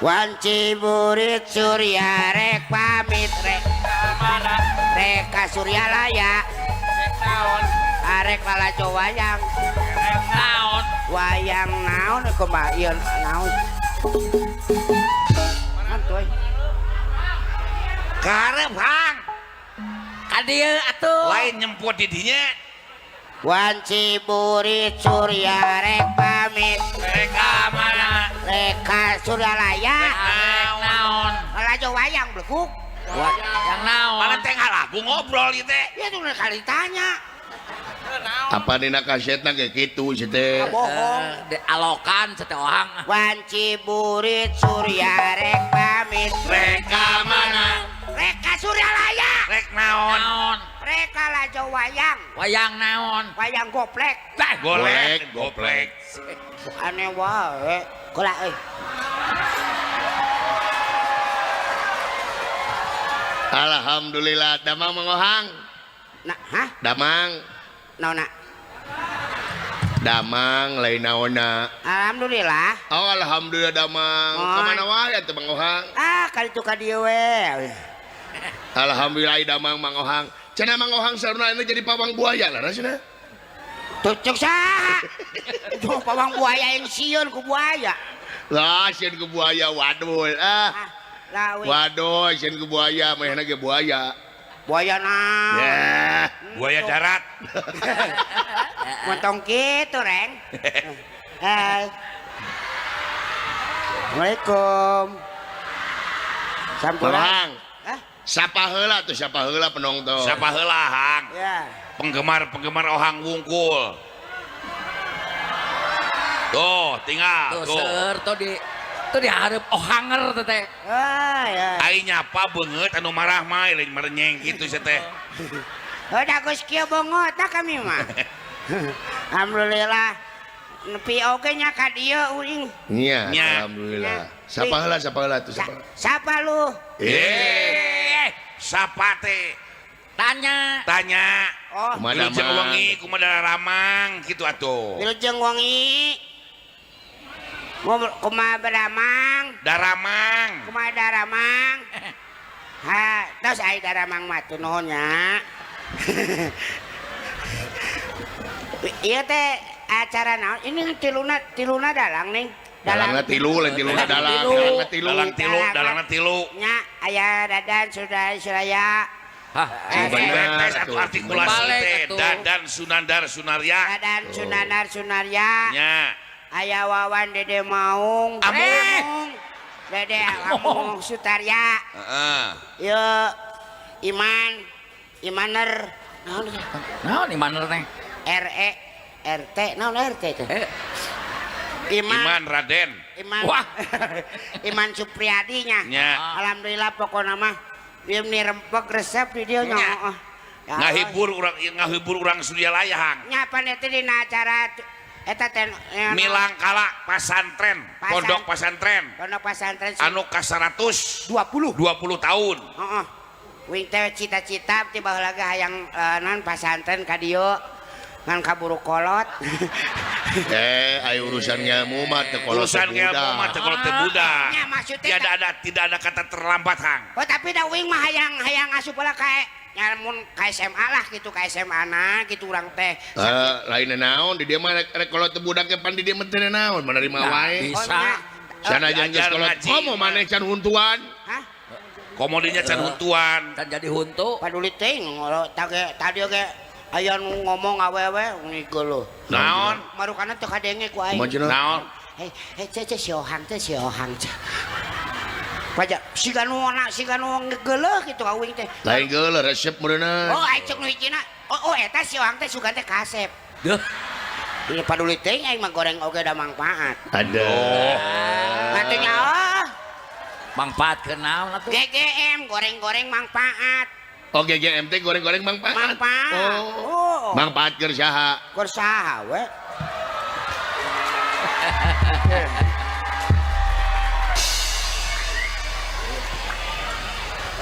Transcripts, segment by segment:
Wanci burit Surya rek pamit rek mana rek ka Suryalaya rek naon arek lalajo wayang rek naon wayang naon kumaha ieu naon mantoy Karep hang ka dieu atuh lain nyemput di dinya Wanci burit Surya rek pamit rek ka mana rek ka Suryalaya rek naon lalajo wayang bleguk yang naon mana teh ngalagu ngobrol ieu teh ya tuh kali tanya apa dina kasetna ge kitu si teh bohong di alokan sete ohang Wanci burit Surya rek pamit rek ka mana rek ka Suryalaya rek naon naon rek lalajo wayang wayang naon wayang goplek tah golek goplek aneh wae golek euy Alhamdulillah damang mangohang nah hah damang naon damang lain naonna alhamdulillah oh alhamdulillah damang oh. Ka mana wae atuh mangohang ah kali itu ka dieu we alhamdulillah damang mangohang cenah mangohang saruna ini jadi pawang buaya lah cenah tuh cek saha tuh pawang buaya yang sieun ku buaya lah sieun ku buaya waduh ah waduh sieun ku buaya manehna ge buaya buaya naon yeah. Buaya darat montong kitu reng hai Assalamualaikum sampurang hah sapa heula tuh sapa heula penonton sapa heula hang ya penggemar-penggemar ohang wungkul tuh tinggal tuh seur tuh di tuh dihareup ohanger teh teh ah ya ai nyapa beungeut anu marah mah lain merenyeng kitu sia teh udah geus kieu bongot tah kami mah alhamdulillah nepi oge nya ka dieu uing nya alhamdulillah sapa heula tuh sapa sapa lu sapa teh tanya tanya oh wilujeng wengi kumaha daramang kitu atuh wilujeng wengi kumaha daramang daramang kumaha daramang ha tos ai daramang mah tuh nuhun nya ieu teh acara naon ini tiluna tiluna dalang ning dalangna tilu lain tiluna dalang dalangna tilu dalangna tilu nya aya Dadan sudah Suraya hah bener atuh artikulasi teh Dadan Sunandar Sunarya Dadan Sunandar Sunarya nya aya Wawan Dede Maung Amung Dede Amung Sutarya heeh ieu Iman Imaner naon naon Imaner teh RE RT naon RT teh Iman Raden Iman wah Iman Supriyadi nya alhamdulillah pokona mah ieu meni rempeg resep di dieu nya heeh ngahibur urang Suryalaya hang nya pan eta dina acara eta teh Milangkala pasantren pondok pasantren anu ka 120 tahun heeh wing teh cita-cita ti baheula ge hayang naon pasantren ka dieu ngan kaburu kolot ai urusan ngelmu mah teu kolot urusan ngelmu mah teu kolot teu budak nya maksudnya tidak ada kata terlambat hang oh tapi da wing mah hayang asup heula ka nyamun ka SMA lah gitu ka SMA na gitu urang teh lain naon di dieu mah rek kolot teu budak ge pan di dieu mah teu naon menerima wae bisa sanajan geus kolot komo maneh can huntuan hah komodinya can huntuan can jadi huntu paduli teuing tadi oge aya nu ngomong awewe geuleuh naon marukana teu kadenge ku aing naon hei hei ceu si ohang teh si ohang pajak siga nu siga nu geuleuh kitu ka uing teh lain geuleuh resep meureunna oh ai ceuk nu hijina oh eta si ohang teh sugan teh kasep deuh ieu paduli teuing aing mah goreng oge da mangpaat aduh atuh nyaho mangpaat ke naon atuh GGM goreng-goreng mangpaat oh GGM teh goreng-goreng mangpaat mangpaat oh mangpaat keur saha keur saha we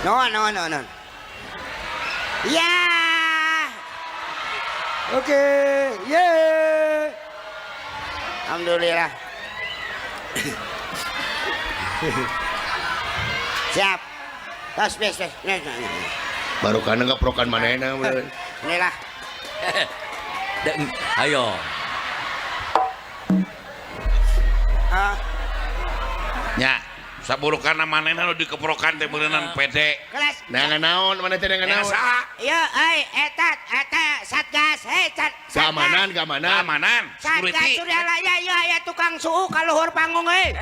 No no no no. Ya. Oke, ye. Alhamdulillah. Siap. Tos bes bes. Baru kana ngaprokan manehna bener. Inilah. Ayo. Nya, saburukana manehna nu dikeprokan teh meureunnan pede. Kelas. Nah, naon maneh teh naon? Ieu euy eta eta Satgas, hei keamanan, keamanan. Keamanan, Satgas Suryalaya ieu aya tukang suuk ka luhur panggung euy.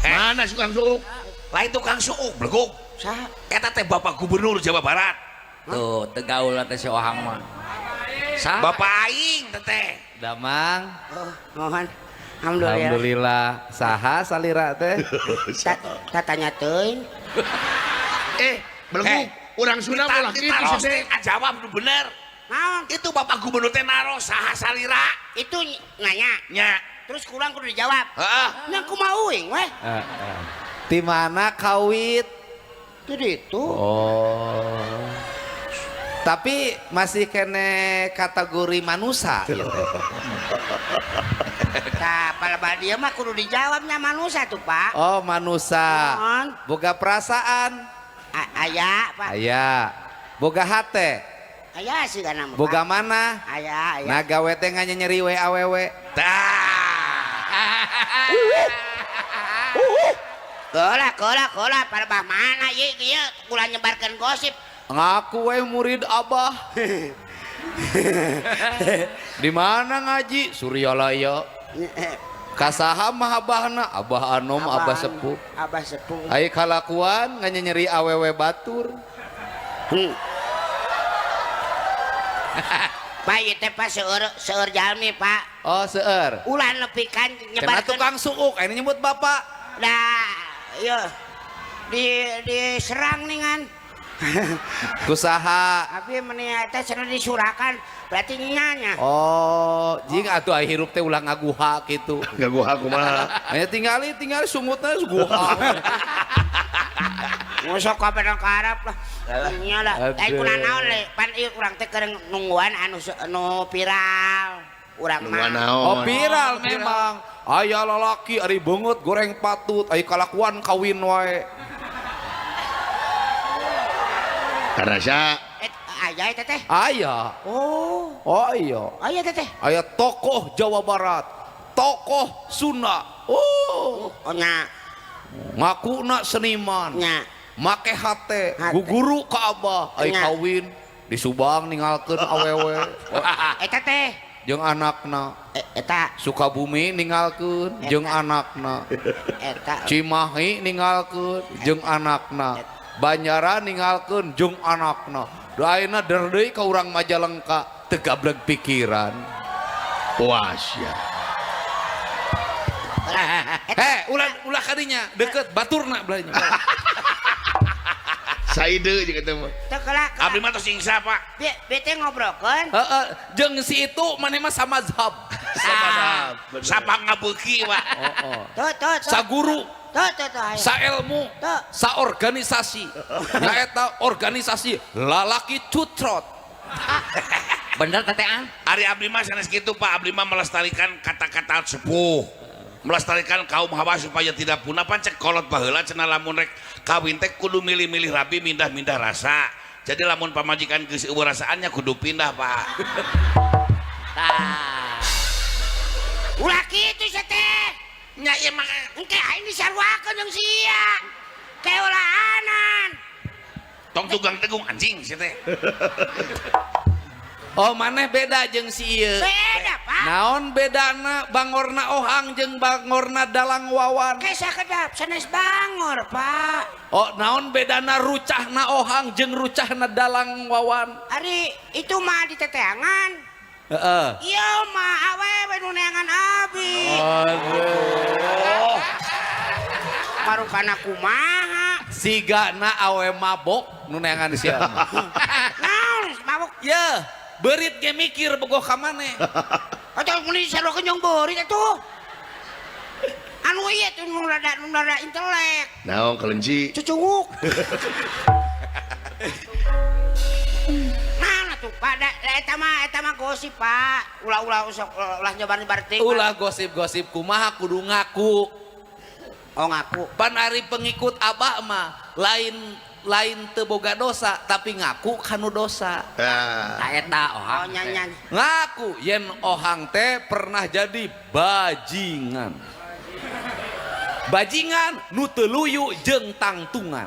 Mana tukang suuk? Lain tukang suuk, bleguk. Saha? Eta teh Bapak Gubernur Jawa Barat. Tuh, tegaul teh si Ohang mah. Saha? Bapak aing teh. Damang. Oh, mohon. Alhamdulillah. Alhamdulillah. Saha salira teh? Tatanya teuing. Beleguk. Urang Sunda ulah kitu sih teh. Jawab nu bener. Naon? Itu Bapak Gubernur teh naros saha salira? Itu nanya. Nya. Terus kurang kudu dijawab. Heeh. Nya kumaha uing weh? Heeh. Di mana kawit? Di ditu. Oh. Tapi masih kene kategori manusa gitu. Tah, palebah dia mah kudu dijawabnya manusa tuh, Pak. Oh, manusa. Naon? Boga perasaan. Aya, Pak. Aya. Boga hate. Aya sih kana mah. Boga mana? Aya, aya. Nah, gawe teh nganyeri we awewe. Tah. Kola, kola, kola, palebah mana ieu ieu ulah nyebarkeun gosip. Ngaku we murid Abah. Di mana ngaji? Suryalaya. Kasaha mah abahna? Abah Anom, Abah Sepuh. Abah Sepuh. Ai kalakuan nganyeri awewe batur. Pak ieu teh Pak seueur jalmi Pak. Oh, seueur. Ulah nepikan nyebarkeun. Cenah tukang suuk aya nyebut bapak. Dah, ieu diserang ningan. Kusaha abi meni eta cenah disurakan berarti nyanya. Oh, jeung atuh aya hirup teh ulah ngaguha kitu. Ngaguha kumaha? Aya tingali sungutna guha. Ngosok ka padang karap lah. Nya lah. Ai kuna naon le? Pan ieu urang teh keur nungguan anu nu viral. Urang mah. Oh, viral memang. Aya lalaki ari beungeut goreng patut, aya kalakuan kawin wae. Karasa aya eta teh? Aya. Oh. Oh iya. Aya teh teh. Aya tokoh Jawa Barat, tokoh Sunda. Oh. Oh nya. Ngakuna seniman. Nya. Make hate, guguru ka Abah, ai kawin di Subang ninggalkeun awewe. Eta teh jeung anakna. Eta Sukabumi ninggalkeun jeung anakna. Eta Cimahi ninggalkeun jeung anakna. Banjara ninggalkeun jeung anakna. Ayeuna der deui ka urang Majalengka teu gableg pikiran. Puas ya. Heh, ulah kadinya deket baturna belanya. Saide jeung eta mah. Teu kelak. Abdi mah tos ingsa, Pak. Bete ngobrolkeun. Heeh, jeung si itu maneh mah samazhab. Samazhab. Sapa ngabeuki, Pak. Heeh. Tuh, tuh, tuh. Saguru. Tuh, tuh, tuh, ayo. Saelmu, saorganisasi. Nyaeta organisasi lalaki cutrot. Bener tetean? Ari abdi mah sanes kitu Pak, abdi mah melestarikan kata-kata sepuh. Melestarikan kaum hawa supaya tidak punah. Pan cek kolot baheula cenah lamun rek kawin teh kudu milih-milih rabi mindah-mindah rasa. Jadi lamun pamajikan geus eueuh rasaannya kudu pindah, Pak. Tah. Ulah kitu sia teh. Nya ieu mah engke aing disaruakeun jeung sia. Keulaanan. Tong tugang tegung anjing sia teh. Oh, maneh beda jeung si ieu. Beda, Pak. Naon bedana bangorna Ohang jeung bangorna Dalang Wawan? Kesah kedap sanes bangor, Pak. Oh, naon bedana rucahna Ohang jeung rucahna Dalang Wawan? Ari itu mah di teteangan. Heeh. Ieu mah awewe nu neangan abi. Aduh. Marukana kumaha? Sigana awe mabok nu neangan sia. Naon mabok? Yeuh. Berit ge mikir bogoh ka maneh. Atuh mun disaruakeun jeung beurit atuh. Anu ieu tuh nu rada intelek. Naon kelenci? Cucunguk. Naon atuh Pak, da eta mah gosip Pak. Ulah-ulah sok ulah nyebar-nyebar teuing. Ulah gosip-gosip kumaha kudu ngaku. Oh ngaku. Pan ari pengikut Abah mah lain lain teu boga dosa tapi ngaku kanu dosa. Tah. Ta eta Oh ohang. nya nya. Ngaku yen ohang teh pernah jadi bajingan. Bajingan nu teu luyu jeung tangtungan.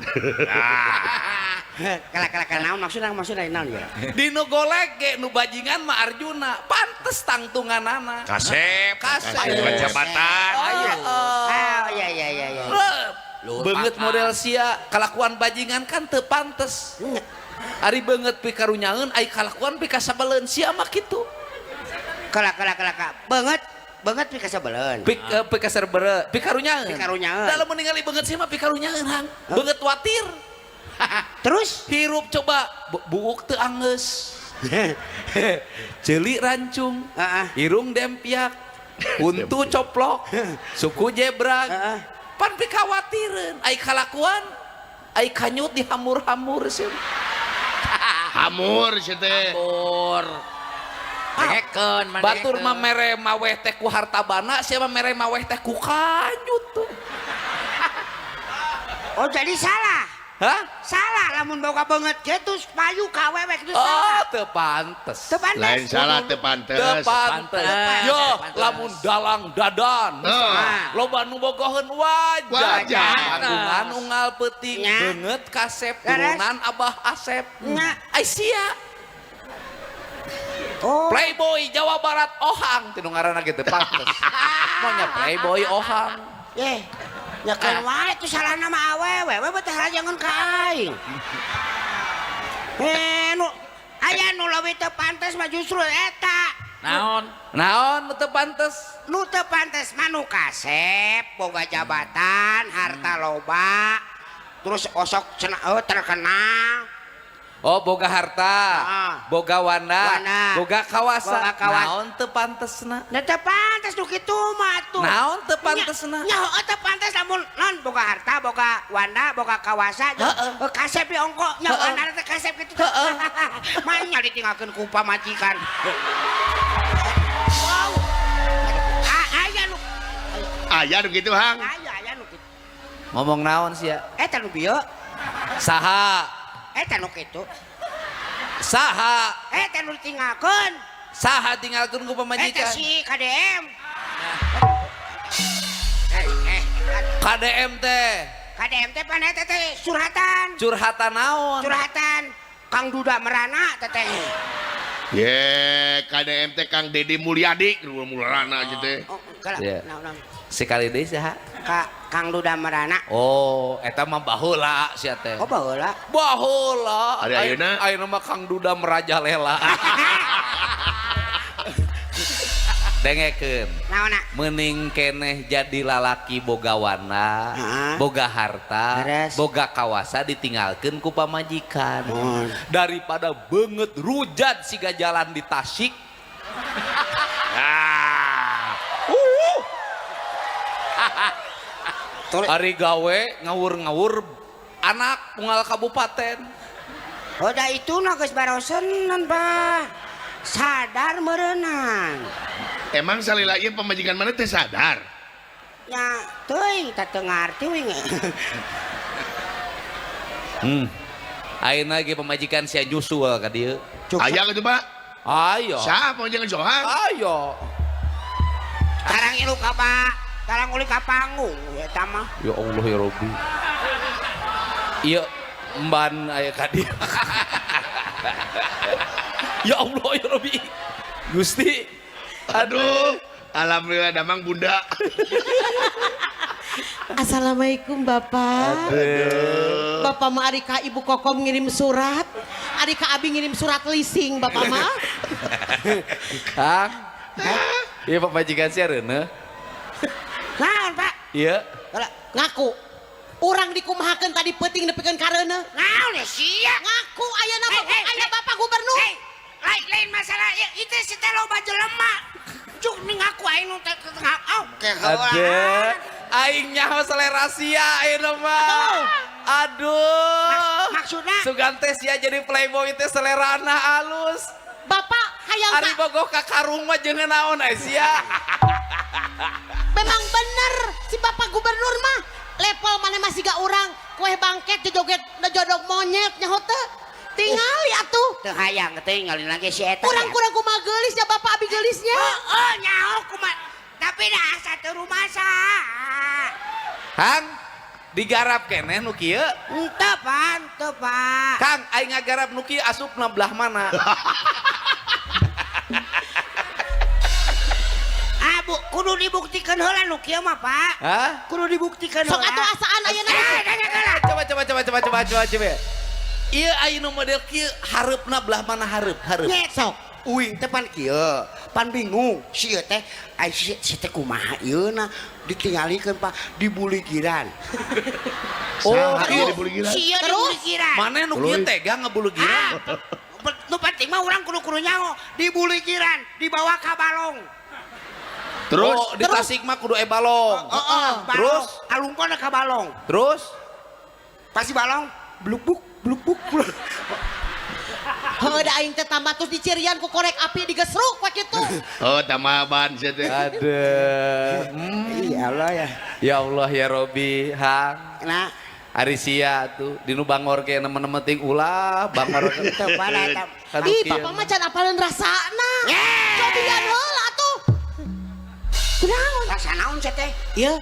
Kala kala kala naon maksudna maksudna naon ya? Dinu golek ge nu bajingan mah Arjuna, pantes tangtunganana. Kasep. Kasep. Bukan jabatan. Ayo. Oh iya iya iya iya. Luhur Beungeut pangkat. model sia kalakuan bajingan kan teu pantes. Ari beungeut pikarunyaeun ai kalakuan pikasabeleun sia mah kitu. Kala kala kala kala. Beungeut beungeut pikasabeleun. Pik pikasarbere pikarunyaeun. Pikarunyaeun. Dalam ningali beungeut sia mah pikarunyaeun hang. Beungeut watir. Terus Hirup coba buuk teu anggeus. Ceuli rancung. Heeh. Irung dempiak. Untu coplok. Suku jebrak. Heeh. Pan pikawatireun ai kalakuan ai kanyut dihamur-hamur sih. Hamur sia teh. Hamur. Dengekeun maneh. Batur mah mere maweh teh ku harta bana, sia mah mere maweh teh ku kanyut tuh. Oh jadi salah. Hah? Salah lamun boga beungeut kitu payu ka awewe kitu Oh, salah. teu pantes. Teu pantes. Lain salah teu pantes. Teu pantes. Pantes. Yo, lamun dalang dadan. Heeh. Loba nu bogoheun wajar. Wajar. Panggungan unggal peuting Nya. beungeut kasep Leres. turunan Abah Asep. Nya. Ai sia. Oh. Playboy Jawa Barat Ohang tinu ngaranna ge teu pantes. Maunya Playboy Ohang. Eh, ya kan wae itu salahna mah awewe, we teh rajangan ka aing. Eh, nu aya nu leuwih teu pantes mah justru eta. Naon? Naon nu teu pantes? Nu teu pantes mah nu kasep, boga jabatan, harta loba, terus osok cenah oh, terkenal. Oh, boga harta, Ah. boga wanda, Wanda. boga kawasa. Boga kawasa. Naon teu pantesna? Nah, teu pantes nu kitu mah atuh. Naon teu pantesna? Nya heueuh teu pantes lamun non boga harta, boga wanda, boga kawasa, jeung Heeh. kasep di ongko, nya Heeh. wanda teh kasep kitu. Heeh. Manya ditinggalkeun ku pamajikan. Wow. Aya nu Aya nu kitu Hang. aya aya nu kitu. Ngomong naon sia? Eta nu bieu, Saha? eta nu kitu. Saha? Eta nu ditinggalkeun. Saha tinggalkeun ku Eta pamajikan? si KDM. KDM teh KDM teh pan eta teh surhatan. curhatan naon? Curhatan Kang Duda Merana teh teh. Ye, KDM teh Kang Deddy Mulyadi, nu mulana aja teh. Oh, kala, Iya. naon, naon. Sekali deui saha? Ka Kang Duda Merana. Oh, eta mah baheula sia teh. Oh, baheula. Baheula. Ari ayeuna? Ayeuna mah Kang Duda merajalela. Dengekeun. Naonna? Mending keneh jadi lalaki boga wana, Heeh. boga harta, Beres. boga kawasa ditinggalkeun ku pamajikan. Mun. Daripada beungeut rujat siga jalan di Tasik. Ah. Ari gawe ngawur-ngawur anak unggal kabupaten. Oh, da itu na geus barosenan, Pak. Sadar meureunan. Emang salila ieu pamajikan mana teh sadar? Nya teuing teh teu ngarti wing. Ayeuna ge pamajikan sia nyusul ka dieu. Aya kitu, Pak? Ayo. Saha pamajikan Johan? Ayo. Tarang ilu ka Pak, tarang uli ka panggung eta mah. Ya Allah ya Rabbi. Iya emban aya ka dieu. Ya Allah ya Rabbi. Gusti. Aduh, alhamdulillah damang bunda. Assalamualaikum Bapak. Bapak mah ari ka Ibu Kokom ngirim surat, ari ka Abi ngirim surat leasing Bapak mah. Hah? Iya pamajikan sia reuneuh. Naon, Pak? Iya. Kala, Ngaku. Urang dikumahakeun tadi peuting nepikeun ka reuneuh. naon ya sia? Ngaku ayeuna Hei, Bapak hei, aya hei. Bapak Gubernur. Hei, lain lain masalah ya, itu si teh loba jelema. Cuk ning ngaku aing nu teh au. Ade, aing nyaho selera sia ayeuna mah. Aduh. Maksudna Sugan teh sia jadi playboy teh selerana alus. Bapak hayang Ari ka bogoh ka karung mah jeung naon ai sia. memang bener si Bapak Gubernur mah Level mana masih gak urang kue bangket joget jodog monyet nyaho teu. Tingali atuh. Teu hayang tinggalin lagi si eta. Kurang-kurang kumaha geulisnya Bapak abi geulisnya. Oh, nyaho kumaha. Tapi dah asa teu rumasa. Hang digarap keneh nu kieu. Henteu, Pak, henteu, Pak. Kang aing ngagarap nu kieu asupna belah mana? Ah, bu, kudu dibuktikan heula nu kieu mah, Pak. Hah? Kudu dibuktikan Sok heula. atuh asaan ayeuna. Eh, nanya heula. Coba coba coba coba coba coba coba. Ieu aya nu model kieu hareupna belah mana hareup hareup. Nyet. Sok. Uing teh pan kieu, pan bingung. Si ieu teh ai si si teh kumaha ieu na ditinggalikeun Pak, dibuligiran. Oh, Saha ieu dibuligiran? Si ieu Terus? dibuligiran. Maneh nu kieu tega ngebulugiran? Ah, nu penting mah urang kudu-kudu nyaho, dibuligiran, dibawa ka balong. Terus Oh, di Tasik mah kudu balong. Heeh, Terus? alungkona ka balong. Terus Pasti balong bluk-buk bluk-buk. Bluk. Heuh da aing teh tambah terus dicirian ku korek api digesruk we kitu. Oh, tambah ban sia teh. ada. Iya Allah ya. Ya Allah ya Robi, Hang. Nah, Ari sia tuh di nu bangor ge nemen-nemen ting ulah bangor. teu pada eta. Kanu Ih, kieu. Bapak mah can apaleun rasana. Ye. Cobian heula atuh. Kunaon? Rasa naon sia teh? Ieu,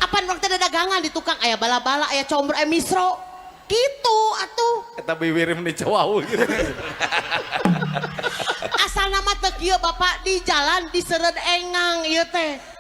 apaan urang teh dagangan di tukang aya bala-bala, aya combro, aya misro. Gitu atuh. Eta bibirim di cawau gitu. Asal nama teu kieu Bapak di jalan disereud engang ieu teh.